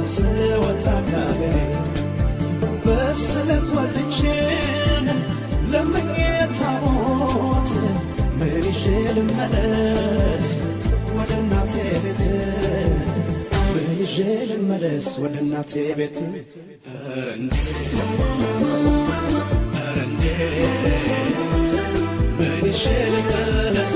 ስወጣ ካገሬ በስለት ወጥቼን ለምኜ ታቦት ምን ይዤ ልመለስ ወደ እናቴ ቤት? ምን ይዤ ልመለስ ወደ እናቴ ቤት? ኧረ እንዴት፣ ኧረ እንዴት፣ ምን ይዤ ልመለስ?